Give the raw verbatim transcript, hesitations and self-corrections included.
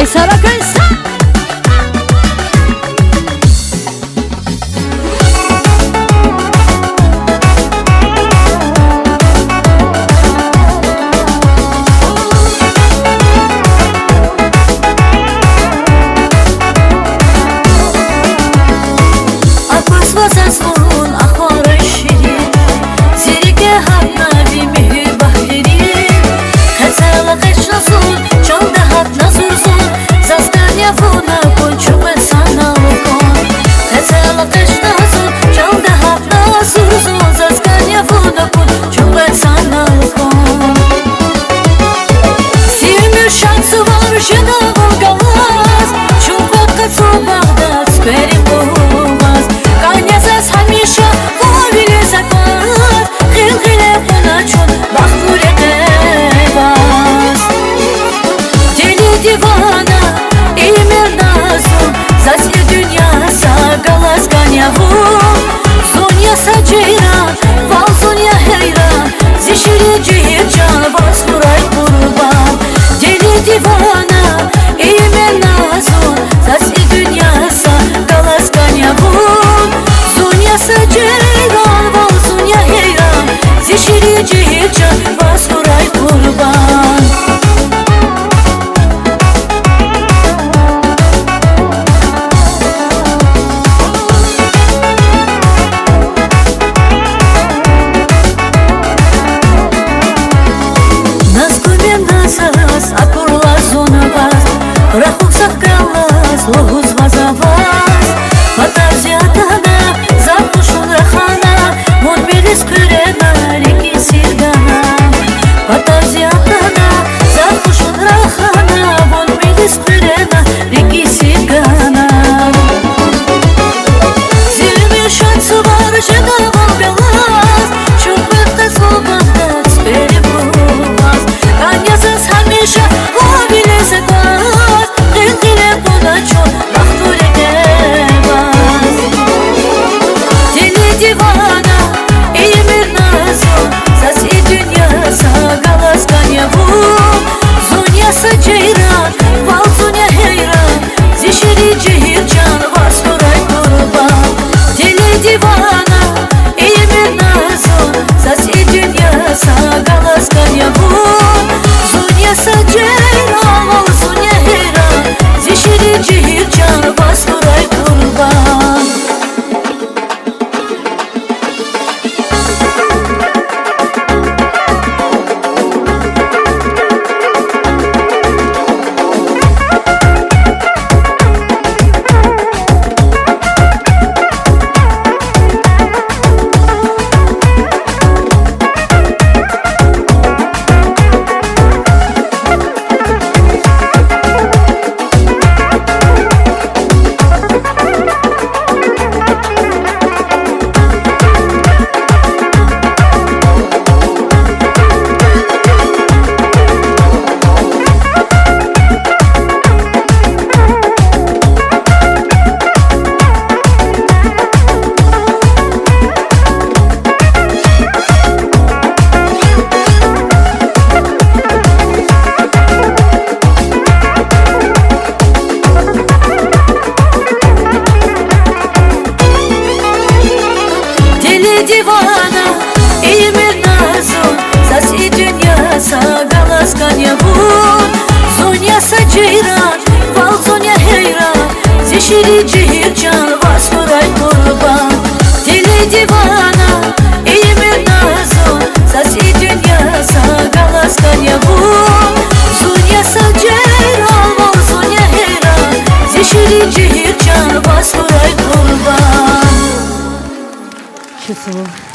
Саракай са! Аквазва заз вун ахварай ширин, зи рикӀе гьатна ви муьгьуьрбан дерин. Къецел экъечӀна зун, чанда гьатна зурзун, заз кӀан я вун акун, чун кьвед санал кьван. Къецел экъечӀна зун, чанда гьатна зурзун, заз кӀан я вун акун, чун кьвед санал кьван. Зи уьмуьр шад, сувар жедайвал галаз, чун квахьна къацу багъда цуьквери къугъваз. КӀан я заз гьамиша вун вилиз акваз, гъил-гъиле кьуна чун бахтлу рекье ваз. Дели дивана, ийимир на зун, заз и дуьнья са галаз кӀан я вун. Зун я са жейран, вал зун я гьейран, зи ширин жигьил чан, ваз хьурай къурбан. Дели дивана, ийимир на зун, заз и дуьнья са галаз кӀан я вун. Зун я са жейран, вал зун я гьейран, зи ширин жигьил чан, ваз хьурай къурбан. Назгуьмир на заз, акурла зун ваз, рахух сад галаз лугьузва за ваз. Патав зи атана, зав къушун рахана, вун милиз хъуьрена, рикӀин сир гана. Патав зи атана, зав къушун рахана, вун милиз хъуьрена, рикӀин сир гана. Зи уьмуьр шад, сувар жедайвал галаз, чун квахьна къацу багъда цуьквери къугъваз. КӀан я заз гьамиша вун вилиз акваз, гъил-гъиле кьуна чун бахтлу рекье ваз. Дели дивана, ийимир на зун, заз и дуьнья са галаз кӀан я вун. Зун я са жейран, вал зун я гьейран, зи ширин жигьил чан, ваз хьурай къурбан. Дели дивана, ийимир на зун, заз и дуьнья са галаз кӀан я вун. Зун я са жейран, вал зун я гьейран, зи ширин жигьил чан, ваз хьурай къурбан. Дели дивана, ийимир на зун, заз и дуьнья са галаз кӀан я вун. Зун я са жейран, вал зун я гьейран, зи ширин жигьил чан, ваз хьурай къурбан. Дели дивана, ийимир на зун, заз и дуьнья са галаз кӀан я вун. Зун я са жейран, вал зун я гьейран, зи ширин жигьил чан, ваз хьурай къурбан. Число.